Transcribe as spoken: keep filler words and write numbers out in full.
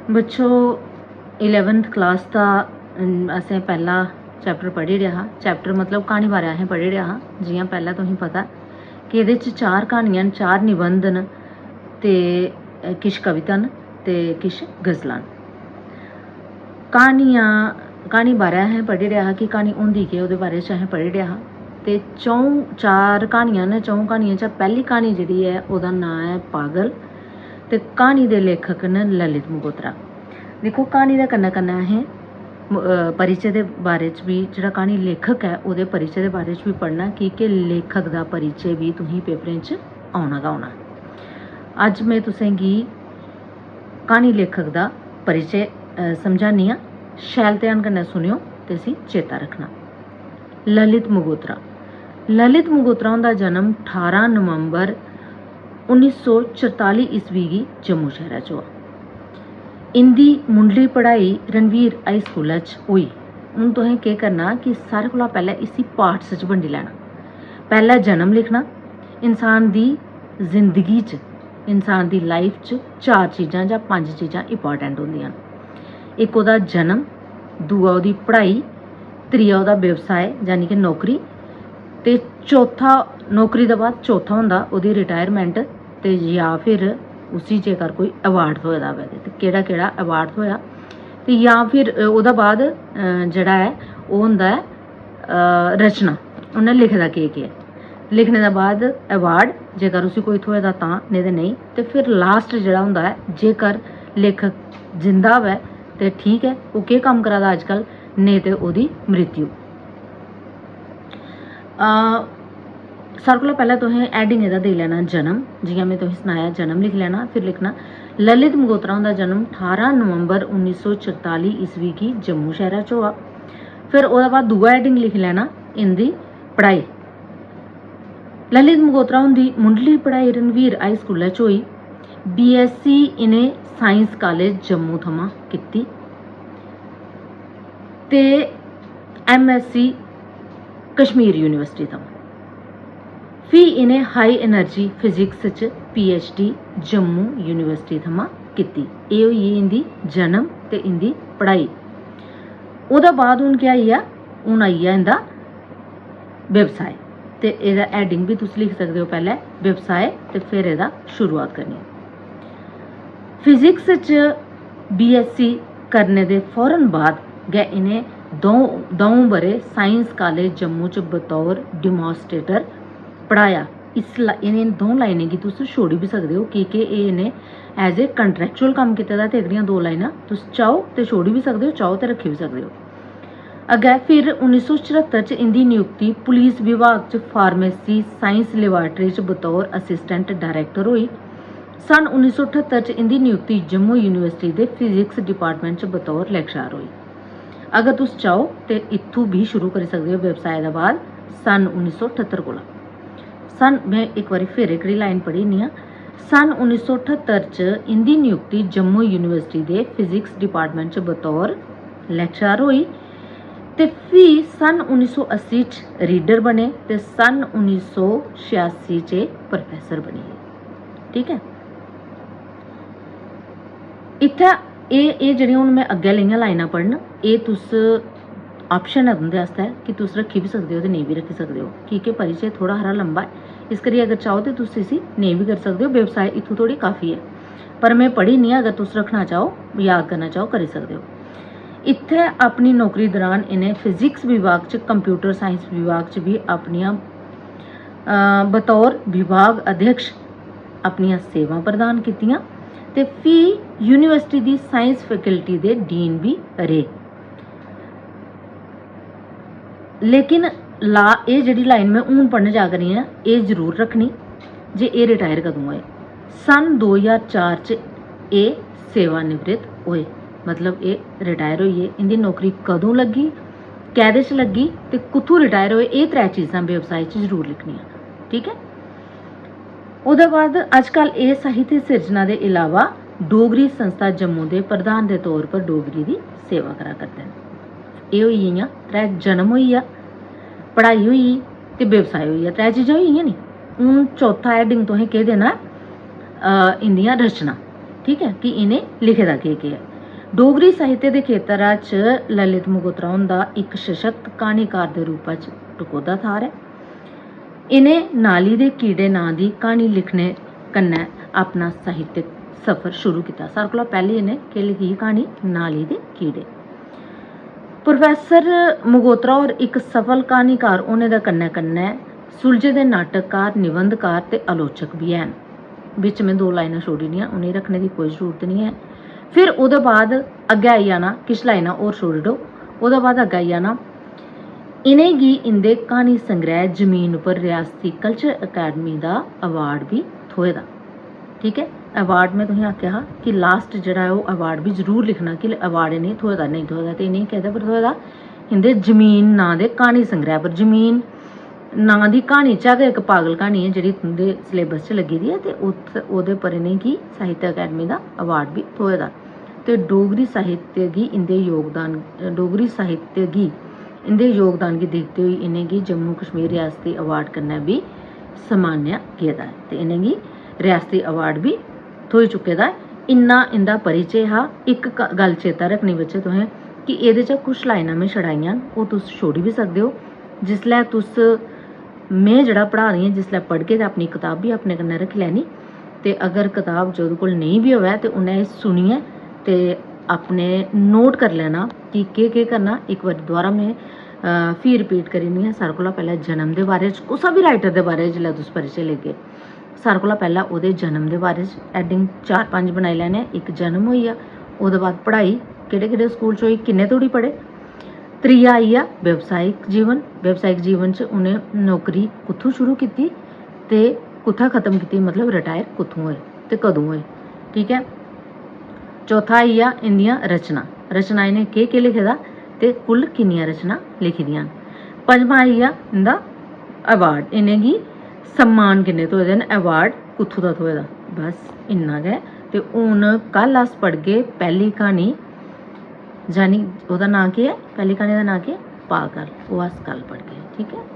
बच्चो, eleventh class दा, अम, असें पैह्ला चैप्टर पढ़ी ओड़ेआ हा। चैप्टर मतलब क्हानी बारै असें पढ़ी ओड़ेआ हा। जि'यां पैह्लें तुसेंगी पता कि एह्दे च चार क्हानियां न, चार निबंध न ते, अ, किश कविता न ते किश गज़लां न। क्हानियां, क्हानी बारै असें पढ़ी ओड़ेआ हा कि क्हानी होंदी केह्, ओह्दे बारे च असें पढ़ी ओड़ेआ हा। ते च'ऊं, चार क्हानियां न। च'ऊं क्हानियें चा पैह्ली क्हानी जेह्ड़ी ऐ, ओह्दा नांऽ ऐ पागल। ते क्हानी दे लेखक न ललित मगोत्रा। दिक्खो, क्हानी दे कन्नै कन्नै असें म-, अ, परिचे दे बारे च बी, जेह्ड़ा क्हानी लेखक ऐ, ओह्दे परिचे दे बारे च बी पढ़ना, की के लेखक दा परिचे बी तुसें पेपरें च औना गै औना। अज्ज में तुसेंगी क्हानी लेखक दा परिचे, अ, समझानी आं। शैल ध्यान कन्नै सुनेओ ते इसी चेता रक्खना। ललित मगोत्रा। ललित मगोत्रा हुंदा जन्म ठारां नवंबर उन्नी सौ चरताली ईस्वी गी जम्मू शैह्रा च होआ। इं'दी मुंढली पढ़ाई रणवीर हाई स्कूलै च होई। हून तुसें केह् करना कि सारें कोला पैह्लें इसी पार्ट्स च बंडी लैना। पैह्लें जन्म लिखना, इंसान दी जिंदगी च, इंसान दी लाइफ च चार चीजां जां पंज चीजां इंपार्टेंट होंदियां न। इक ओह्दा जन्म, दूआ ओह्दी पढ़ाई, त्रीया ओह्दा व्यवसाय यानी कि नौकरी, ते चौथा, नौकरी दे बाद चौथा होंदा ओह्दी रिटायरमेंट, ते जां फिर उसी जेकर कोई अवार्ड थ्होए दा होऐ ते, ते केह्ड़ा केह्ड़ा अवार्ड थ्होएआ, ते जां फिर ओह्दे बाद, अ, जेह्ड़ा ऐ ओह् होंदा ऐ, अ, रचना, उन्नै लिखे दा केह् केह् ऐ। लिखने दे बाद अवार्ड जेकर उसी कोई थ्होए दा तां, नेईं ते नेईं। ते फिर लास्ट जेह्ड़ा होंदा ऐ, जेकर लेखक जिंदा होऐ ते ठीक ऐ, ओह् केह् कम्म करा दा अज्जकल, नेईं ते ओह्दी मृत्यु। अ, सारें कोला पैह्लें तुसें हैडिंग एह्दा देई लैना जन्म। जि'यां में तुसें सनाया, जन्म लिखी लैना, फिर लिखना ललित मगोत्रा हुंदा जन्म ठारां नवंबर उन्नी सौ चरताली ईस्वी गी जम्मू शैह्रा च होआ। फिर ओह्दे बाद दूआ हैडिंग लिखी लैना इं'दी पढ़ाई। ललित मगोत्रा हुंदी मुंढली पढ़ाई रणवीर हाई स्कूलै च होई। बीएससी इ'नें साइंस कालेज जम्मू थमां कीती ते एमएससी कश्मीर यूनिवर्सिटी थमां। फ्ही इ'नें हाई एनर्जी फिजिक्स च पीएचडी जम्मू यूनिवर्सिटी थमां कीती। एह् होई गेई इं'दी जन्म ते इं'दी पढ़ाई। ओह्दे बाद हून केह् आई गेआ? हून आई गेआ इं'दा व्यवसाय। ते एह्दा हैडिंग बी तुस लिखी सकदे ओ पैह्लें व्यवसाय ते फिर एह्दा शुरुआत करनी। फिजिक्स च बीएससी करने दे फौरन बाद गै इ'नें द'ऊं, द'ऊं ब'रे साइंस कालेज जम्मू च बतौर डिमॉन्स्ट्रेटर पढ़ाया। इस ला-, इ'नें द'ऊं लाइनें गी तुस छोड़ी बी सकदे ओ, की के एह् इ'नें as a contractual कम्म कीते दा, ते एह्कड़ियां दो लाइनां तुस चाहो ते छोड़ी बी सकदे ओ, चाहो ते रक्खी बी सकदे ओ। अग्गें फिर उन्नी सौ चरह्त्तर च इं'दी नियुक्ति पुलिस विभाग च फार्मेसी साइंस लेबार्टरी च बतौर असिस्टेंट डायरेक्टर होई। सन उन्नी सौ ठत्तर च इं'दी नियुक्ति जम्मू यूनिवर्सिटी दे फिजिक्स डिपार्टमेंट च बतौर लेक्चरार होई। अगर तुस चाहो ते इत्थूं बी शुरू करी सकदे ओ व्यवसाय दे बाद सन उन्नी सौ ठत्तर कोला। सन, में इक बारी फिर एह्कड़ी लाइन पढ़ी ओड़नी आं। सन उन्नी सौ ठत्तर च इं'दी नियुक्ति जम्मू यूनिवर्सिटी दे फिजिक्स डिपार्टमेंट च बतौर लेक्चरार होई ते फ्ही सन उन्नी सौ अस्सी च रीडर बने ते सन उन्नी सौ छेआसी च एह् प्रोफेसर बनी गे। ठीक ऐ, इत्थै एह्, एह् जेह्ड़ियां हून में अग्गें आह्लियां लाइनां पढ़न, एह् तुस, ऑप्शन ऐ तुं'दे आस्तै कि तुस रक्खी बी सकदे ओ ते नेईं बी रक्खी सकदे ओ, की के परिचे थोह्ड़ा हारा लम्बा ऐ। इस करियै अगर चाहो ते तुस इसी नेईं बी करी सकदे ओ, व्यवसाय इत्थूं धोड़ी काफी ऐ। पर में पढ़ी निं, अगर तुस रक्खना चाहो, याद करना चाहो, करी सकदे ओ। इत्थै अपनी नौकरी दरान इ'नें फिजिक्स विभाग च, कंप्यूटर साइंस विभाग च बी अपनियां, अ, बतौर विभाग अध्यक्ष अपनियां सेवां प्रदान कीतियां ते फ्ही यूनिवर्सिटी दी साइंस फैकल्टी दे डीन बी रेह्। लेकिन ला, एह् जेह्ड़ी लाइन में हून पढ़ने जा करनी आं, एह् जरूर रक्खनी जे एह् रिटायर कदूं होए। सन दो ज्हार चार च एह् सेवानिवृत्त होए, मतलब एह् रिटायर होई गे। इं'दी नौकरी कदूं लग्गी, कैह्दे च लग्गी ते कुत्थूं रिटायर होए, एह् त्रै चीजां व्यवसाय च जरूर लिखनियां। ठीक ऐ, ओह्दे बाद अजकल एह् साहित्य सिरजना दे इलावा डोगरी संस्था जम्मू दे प्रधान दे तौर पर डोगरी दी सेवा करा करदे न। एह् होई गेइयां त्रै, जन्म होई गेआ, पढ़ाई होई गेई ते व्यवसाय होई गेआ। त्रै चीजां होई गेइयां नी। हून चौथा हैडिंग तुसें केह् देना? अ, इं'दियां रचना, ठीक ऐ, कि इ'नें लिखे दा केह् केह् ऐ। डोगरी साहित्य दे खेतरा च ललित मगोत्रा हुंदा इक सशक्त क्हानीकार दे रूपा च टकोह्दा थाह्र ऐ। इ'नें नाली दे कीड़े नांऽ दी क्हानी लिखने कन्नै अपना साहित्यक सफर शुरू कीता। सारें कोला पैह्लें इ'नें केह् लिखी ही क्हानी? नाली दे कीड़े। प्रोफेसर मगोत्रा होर इक सफल क्हानीकार होने दे कन्नै-कन्नै सुलझे दे नाटककार, निबंधकार ते आलोचक बी हैन। बिच में दो लाइनां छोड़ी दियां, उ'नेंगी रक्खने दी कोई जरूरत निं ऐ। फिर ओह्दे बाद अग्गें आई जाना, किश लाइनां होर छोड़ी ओड़ो, ओह्दे बाद अग्गें आई जाना, इ'नेंगी इं'दे क्हानी संग्रैह जमीन उप्पर रियासती कल्चर अकैडमी दा अवार्ड बी थ्होए दा। ठीक ऐ, अवार्ड में तुसेंगी आखेआ हा कि लास्ट जेह्ड़ा ऐ ओह् अवार्ड बी जरूर लिखना कि अवार्ड इ'नेंगी थ्होए दा, नेईं थ्होए दा, ते इ'नेंगी कैह्दे पर थ्होए दा? इं'दे जमीन नांऽ दे क्हानी संग्रैह पर। जमीन नांऽ दी क्हानी चा गै इक पागल क्हानी ऐ जेह्ड़ी तुं'दे सलेबस च लग्गी दी ऐ, ते उत्थ-, ओह्दे पर इ'नेंगी साहित्य अकैडमी दा अवार्ड बी थ्होए दा। ते डोगरी साहित्य गी इं'दे योगदान, डोगरी साहित्य गी इं'दे योगदान गी दिखदे होई इ'नेंगी जम्मू कश्मीर रियासती अवार्ड कन्नै बी सम्मानेआ गेदा ऐ ते इ'नेंगी रियासती अवार्ड बी थ्होई चुके दा ऐ। इन्ना इं'दा परिचे हा। इक ग-, गल्ल चेता रक्खनी बच्चे तुसें कि एह्दे चा कुछ लाइनां में छड़ाइयां न, ओह् तुस छोड़ी बी सकदे ओ। जिसलै तुस, में जेह्ड़ा पढ़ा दी आं, जिसलै पढ़गे ते अपनी कताब बी अपने कन्नै रक्खी लैनी। ते अगर कताब जेह्दे कोल नेईं बी होवै ते उ'न्नै एह् सुनियै ते अपने नोट करी लैना कि केह् केह् करना। इक बारी दोबारा में, अ, फ्ही रिपीट करी ओड़नी आं। सारें कोला पैह्लें जन्म दे बारे च, कुसै बी राइटर दे बारे च जिसलै तुस परिचे लेगे, सारें कोला पैह्लें ओह्दे जन्म दे बारे च हैडिंग चार पंज बनाई लैने। इक जन्म होई गेआ, ओह्दे बाद पढ़ाई, केह्ड़े केह्ड़े स्कूल च होई, किन्ने धोड़ी पढ़े। त्रीया आई गेआ व्यावसायिक जीवन। व्यावसायिक जीवन च उ'नें नौकरी कुत्थूं शुरू कीती ते कुत्थै खत्म कीती, मतलब रिटायर कुत्थूं होए ते कदूं होए। ठीक ऐ, चौथा आई गेआ इं'दियां रचनां। रचनां इ'नें केह् केह् लिखे दा ते कुल किन्नियां रचनां लिखी दियां न। पंजमा आई गेआ इं'दा अवार्ड, इ'नेंगी सम्मान किन्ने थ्होए दे न, अवार्ड कुत्थूं दा थ्होए दा। बस इन्ना गै। ते हून कल अस पढ़गे पैह्ली क्हानी, यानी ओह्दा नांऽ केह् ऐ? पैह्ली क्हानी दा नांऽ केह् ऐ? पागल। ओह् अस कल पढ़गे, ठीक ऐ।